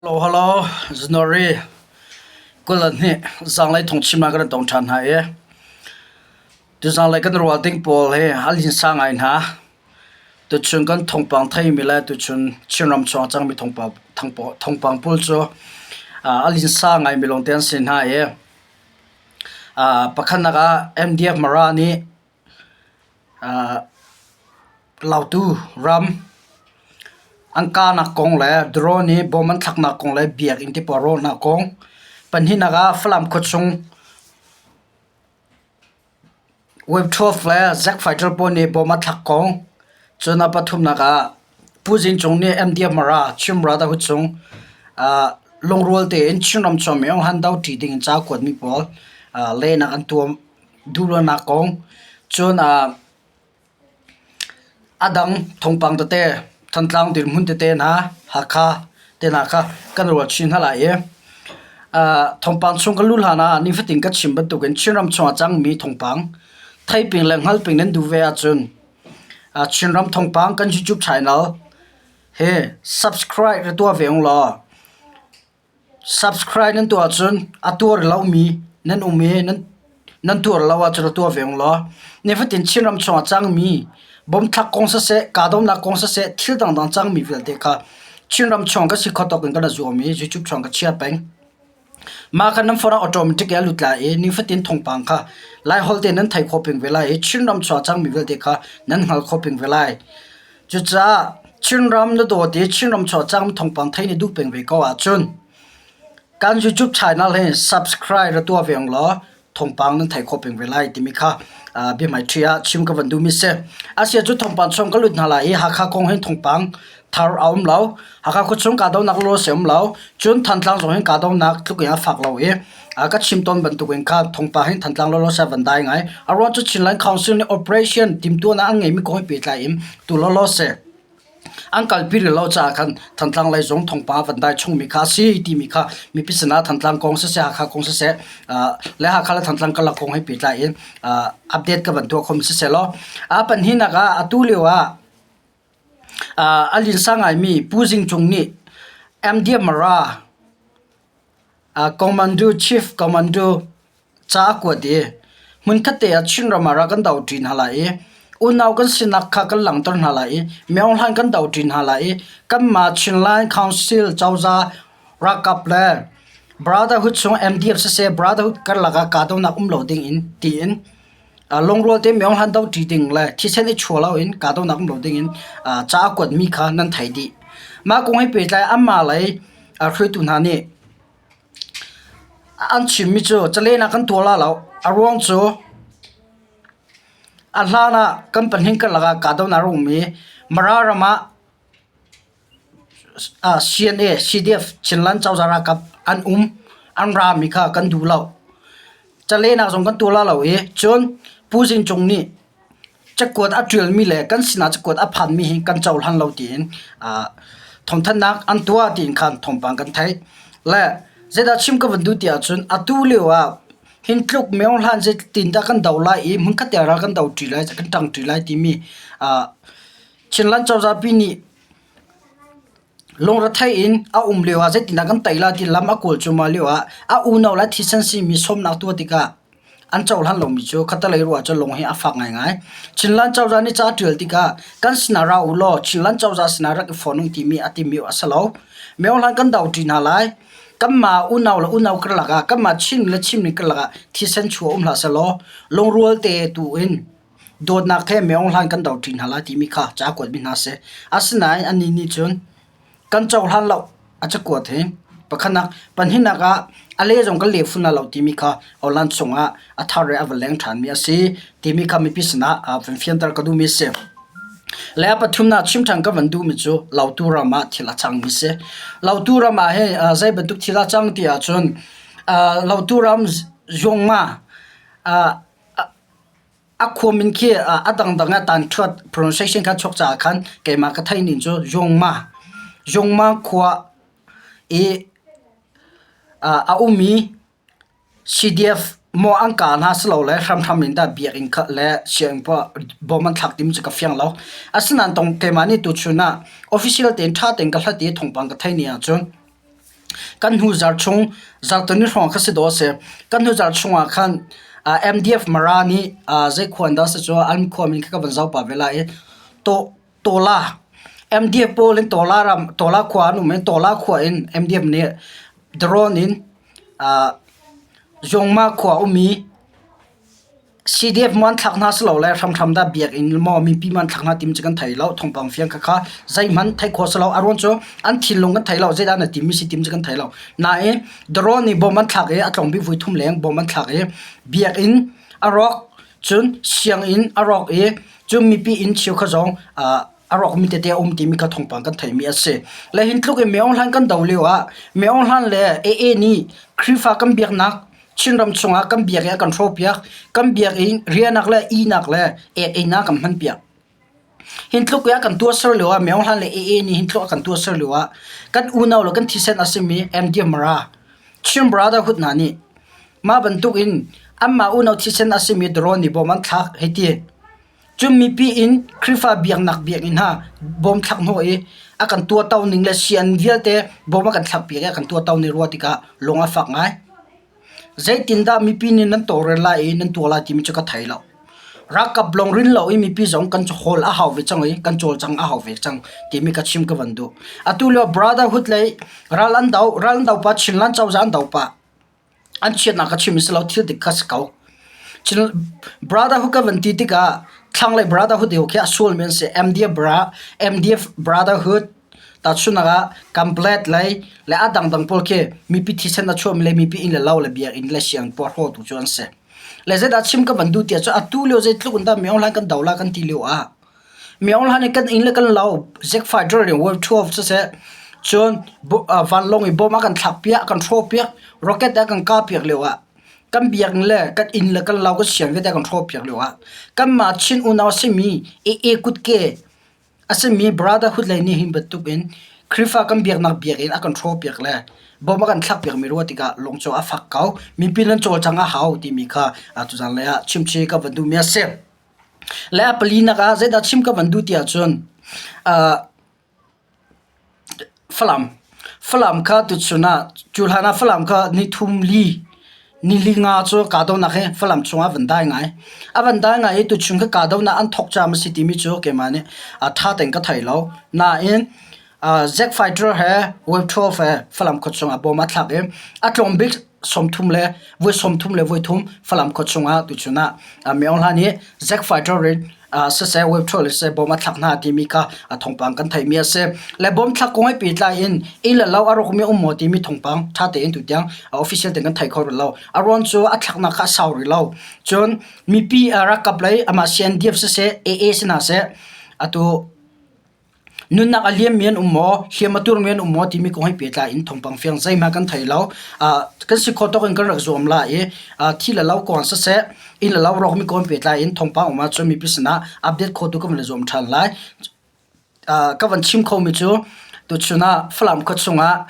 Hello, January 22 zanglei thawngchim ah kan tong ṭhan hna i tuzanglei kan rual ding pawl hi a linsa ngai hna. Tuchun kan thawngpang theimi le tuchun Chinram chung a cangmi thawngpang pawl cu a linsa ngaimi lawngte an si hna i pakhatnak ah MDF Mara nih Lautu ram an kahnak kong le drone i bom an thlaknak kong le biakinn te pawl rawhnak kong. Pahnihnak ah Falam khuachung Web 12 le Zack Fighter pawl nih bom a thlak kong. Cun a pathumnak ah Pu Zing Cung nih MDF Mara Chin Brotherhood chung lungrual tein Chinram chuahmi han doṭi ding in ca a kuatmi pawl lehnak an tuah duhlonak kong. Cun a dang thawngpang tete Thantlang dirhmun tete hna Hakha te hna kha kan ruat chin hna lai i thawngpang chung kan luh hlan ah nifatin ka chim bantukin Chinram chung a cangmi thawngpang theiping le hngalping nan duh ve ahcun Chinram thawngpang kan YouTube channel hi subscribe ra tuah ve ung law Subscribe nan tuah ahcun a tuar lomi nan um i nan tuar lo ahcun a tuah ve ung law nifatin Chinram chungah cangmi bomthlak kong siseh, kahdohnak kong siseh, thil dangdang cangmi vialte kha Chinram chung ka si khawh tawk in kan i zuam i YouTube chung ka chia peng. Mah kha nan phone ah automatic in a lut lai i nifatin thawngpang kha Laiholh tein nan thei khawh peng ve lai i Chinram chungah cangmi vialte kha nan hngal khawh peng ve lai. Cucaah Chinram na dawt i Chinram chuah cangmi thawngpang theih na duh peng ve ko ahcun kan YouTube channel hi subscribe ra tuah ve ung law thawngpang nan theih khawh peng ve lai timi kha biahmaiṭhi ah chim ka van duhmi si. Asia cu thawngpang chung ka lut hna lai i Hakha kong hin thawngpang thar a um lo. Hakha khuachung kahdohnak law si um lo. Cun Thantlang zong hin kahdohnak tluk in a fak lo i ka chim tawn bantuk in khan thawngpang hin Thantlang law se van dai ngai. A ruang cu Chinland Council nih operation timhtuahnak an ngeimi kong he pehtlai in tu law law se an kalpi rih lo caah khan Thantlang lei zong thawngpang van dai chungmi kha a si timi kha mipi sinah Thantlang kong siseh Hakha kong siseh le Hakha le Thantlang karlak kong he pehtlai in update ka van tuah khomi siseh law a pahnihnak ah atu lio ah A linsa ngaimi Pu Zing Cung nih MDM Mara Commando Chief Commando ca a kuat i hmunkhat te ah Chinram ah rak kan doṭi hna lai i unau kan sinak kha kan langhter hna lai i Myo Hlan kan doṭi hna lai i kanmah Chinland Council cozah ralkap le Brotherhood chung MDF siseh Brotherhood karlak ah kahdohnak um lo ding in tiin Lungrual tein Myo Hlan doṭi ding le thisen i chuah loin kahdohnak um lo dingin ca a kuatmi kha nan theih dih. Mah kong he pehtlai anmah lei hruaitu hna nih an chimmi cu calen ah kan tuah la lo. A ruang cu a hlan ah kan pahnih karlak ah kahdohnak a rak um i Mara ram ah CNA, CDF, Chinland cozah ralkap an um, an rami kha kan duh lo. Calehnak zong kan tuah la lo i cun Pu Zing Cung nih cakuat a ṭialmi le kan sinah cakuat a phanmi hi kan cohlan lo tiin thawngthanhnak an tuah tiin khan thawngpang kan theih. Le zeidah chim ka van duh ti ahcun atu lio ah hin tluk Myo Hlan zeitin dah kan doh lai i hmunkhat te ral kan doṭi lai, kan ṭangṭi lai timi Chinland cozah pi nih lungrethei in a um lio ah zeitindah kan tei lai ti lam a kawl cuahmah lio ah a unau le thisen simi sawmnak tuah tikah an cohlan lomi cu khatalei ruah cu lung hi a fak ngaingai. Chinland cozah nih ca a ṭial tikah kan sinah ra u law Chinland cozah sinah rak i fon ung timi a timi a si lo. Myohlan kan doṭi hna lai. Kanmah unau le unau karlak ah kanmah Chin le Chin karlak ah thisen chuah um hlah sehlaw lungrual te tu in Dawtnak he Myo Hlan kan doṭi hna lai timi kha ca kuatmi hna si. Asinain annih nih cun kan cohlan lo a cakuat hi pakhatnak pahnihnak ah a le zong kan le fun lo timi kha Holland chungah a thar i a va leng ṭhanmi a si timi kha mipi sinah van fianter ka duhmi a si. Le a pathumnak chim ṭhan ka van duhmi cu Lautu ram ah thil a cangmi si. Lautu ram ah hin zei bantuk thil a cang ti ahcun Lautu ram Zungma A khua min khi a dangdang ah tan ṭhuat pronunciation kha chuak caah khan keimah ka theih ning cu Yungma Yungma khua i a ummi CDF maw an kah hna si lo le hramhram in dah biakinn kha le sianginn poah bom an thlak timi cu ka fiang lo. Asinain tong keimah nih tuchun ah official tein ṭha tein ka hlat i thawngpang ka theih ni ahcun. Kan hnu zarh chung zarhteni hrawng kha si dawh a si. Kan hnu zarh chungah khan MDF Mara nih zei khua in dah a si cu an khua min kha ka van zoh pah ve lai i Tawla MDF pawl in Tawla ram Tawla khua an um i Tawla khua in MDF nih drone in Zungma khua ummi CDF maw an thlak hna silole hramhram dah biakinn maw mipi maw an thlak hna timi cu kan thei lo. Thawngpang fiang khakha zeihmanh theih khawh si lo. A ruang cu an thinlung kan thei lo. Zeidah na timi si timi cu kan thei lo. Nain drone nih bom an thlak i a tlawng bik voi thum leng bom an thlak i biakinn a rawk cun sianginn a rawk i cun mipi inn cheukhat zong a rawkmi tete a um timi kha thawngpang kan theihmi a si. Le hin tluk in Myo Hlan kan do lio ah Myo Hlan le AA nih Khrihfa kan biaknak Chinram chungah kan biak i a kan hrawhpiak. Kan biak i rianak le ihnak le ek einak kan hmanpiak. Hin tluk i a kan tuahser lio ah Myo Hlan le AA nih hin tluk a kan tuahser lio ah kan unau le kan thisen a simi MD Mara Chin Brotherhood hna nih mah bantuk in anmah unau thisen a simi drone nih bom an thlak hei ti. Cun mipi in Khrihfa biaknak biakinn hna bawm thlak hnawh i a kan tuahto ning le sian vialte bawm a kan thlakpiak i a kan tuahto ning ruah tikah lung a fak ngai. Zeitindah mipi nih nan tawlrel lai i nan tuah lai timi cu ka thei lo. Ralkap lawng rin lo i mipi zong kan hawl a hau ve cang i kan cawlcang a hau ve cang timi ka chim ka van duh. Atu lio Brotherhood lei ral an do, ral an do pah, Chinland cozah an do pah. An chiatnak ka chim si lo thil dik kha si ko. Cun brotherhood ka van ti tikah thlanglei brotherhood deu khi a sualmi an si. MDF bra MDF brotherhood tahchunhnak ah Kamplet lei le a dangdang pawl khi mipi thisen a chuahmi le mipi inn le lo le biakinn le sianginn pawl hrawtu cu an si. Le zeidah chim ka van duh tiah cun atu lio zeitluk in dah mi online kan do la kan ti lio ah Mi Aung Hlaing nih kan inn le kan lo Zack Fighter in World 12 siseh cun vanlawng i bom a kan thlakpiak, a kan hrawhpiak, rocket a kan kahpiak lio ah kan biakinn le kan inn le kan lo kan siang vialte a kan hrawhpiak lio ah kanmah Chin unau a simi AA kutke a simi Brotherhood lei nih hin bantuk in Khrihfa kan biaknak biakinn a kan hrawhpiak le bom a kan thlakpiakmi ruah tikah lung cu a fak ko. Mipi nan cawlcang a hau timi kha tuzaan lei ah chimchih ka van duhmi a si. Le a palinak ah zeidah chim ka van duh ti ahcun Falam. Falam kha tuchun ah cu hlan ah Falam kha nithum li nili nga cu kahdohnak hi Falam chungah a van dai ngai. A van dai ngai i tuchun kha kahdohnak an thawk cam a si timi cu keimah nih ṭha tein ka thei lo. Nain Zack Fighter he Wave 12 he Falam khua chungah bom a thlak i a tlawm bik 30 le voi 30 le voi thum Falam khua chungah tuchun ah Mi Aung Hlaing nih Zack Fighter in siseh Wave 12 in siseh bom a thlak hna timi kha thawngpang kan theihmi a si. Le bom thlak kong he pehtlai in inn le lo a rawkmi um maw timi thawngpang ṭha tein tutiang official tein kan thei kho rih lo. A ruang cu a thlaknak kha a sau rih lo. Cun mipi ralkap lei amah CNDF siseh AA si hna seh atu Nunnak a liammi an um maw, hliam a turmi an um maw timi kong he pehtlai in thawngpang fiang zeihmanh kan thei lo. Kan si khawh tawk in kan rak zuam lai i thi le lo kong siseh, inn le lo rawkmi kong pehtlai in thawngpang um ahcun mipi sinah update khotu kan van i zuam ṭhan lai. Ka van chim khomi cu tuchun ah Falam khua chungah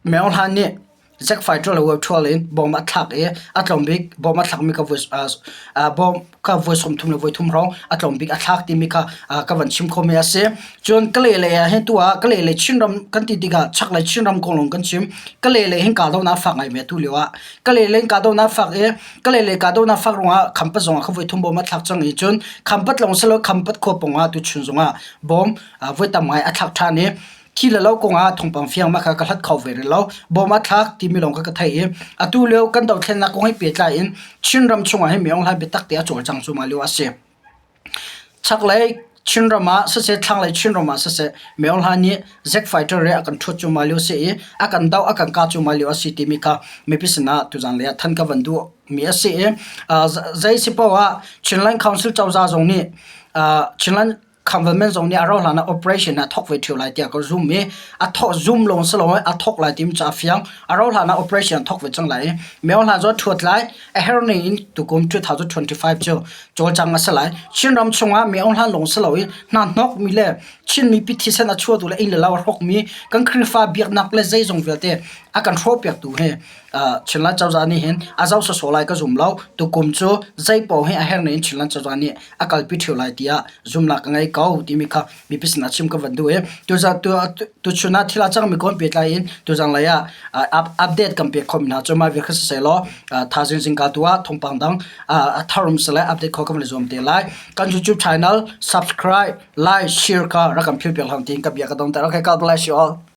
Myo Hlan nih Zack Fighter le Web Ṭhual in bom a thlak i a tlawm bik bom a thlakmi kha bom kha voi 30 le voi thum hrawng a tlawm bik a thlak timi kha ka van chim khomi a si. Cun Kalay lei ah hin tu ah Kalay lei Chinram kan ti tikah chaklei Chinram kong lawng kan chim. Kalay lei hin kahdohnak a fak ngai ve atu lio ah. Kalay lei in kahdohnak a fak i Kalay lei kahdohnak fak ruangah Khampat zong ah kha voi thum bom a thlak cang i cun Khampat lawng si lo Khampat khua pawng ah tuchun zong ah bom voi tam ngai a thlak ṭhan i Thi le lo kongah thawngpang fiang mah kha ka hlat kho ve rih lo. Bawm a thlak timi lawng kha ka theih i atu lio kan dothlennak kong he pehtlai in Chinram chungah hin Mi Aung Hlaing biatak te a cawlcang cuahmah lio a si. Chaklei Chinram ah siseh, thlanglei Chinram ah siseh, Mi Aung Hlaing nih Zack Fighter he a kan ṭhuat cuahmah lio a si i a kan doh, a kan kah cuahmah lio a si timi kha mipi sinah tuzaan lei ah than ka van duh mi a si i zei si paoh ah Chinland Council cozah zong nih Chinland Government zong nih a rauh hlan ah operation a thawk ve ṭheo lai tiah ka zum i a thawk zum lawng si lo a thawk lai timi cu a fiang. A rauh hlan ah operation a thawk ve cang lai i myo hlan cu a ṭhuat lai. A herh ning in tukum 2025 cu cawlcang a si lai. Chinram chungah myo hlan lawng si lo i hna hnawkmi le Chin mipi thisen a chuahtu le inn le lo a hrawkmi kan Khrihfa biaknak le zeizong vialte a kan hrawhpiaktu hi. Chinland cozah nih hin a zoh sawsawh lai ka zum lo. Tukum cu zeipaoh hi a herh ning in Chinland cozah nih a kalpi ṭheo lai tiah zumhnak ka ngei ko timi kha mipi sinah chim ka van duh i tuchun ah thil a cangmi kong pehtlai in tuzang lei ah update kan pek khawhmi hna cu mah vial kha siseh law thaizing zingka tu ah thawngpang dang a tharum sile update khawh kan van i zuam te lai. Kan YouTube channel subscribe, like, share kha rak kan phil piak hlah tiin ka bia ka dongter. Okay, God bless you all.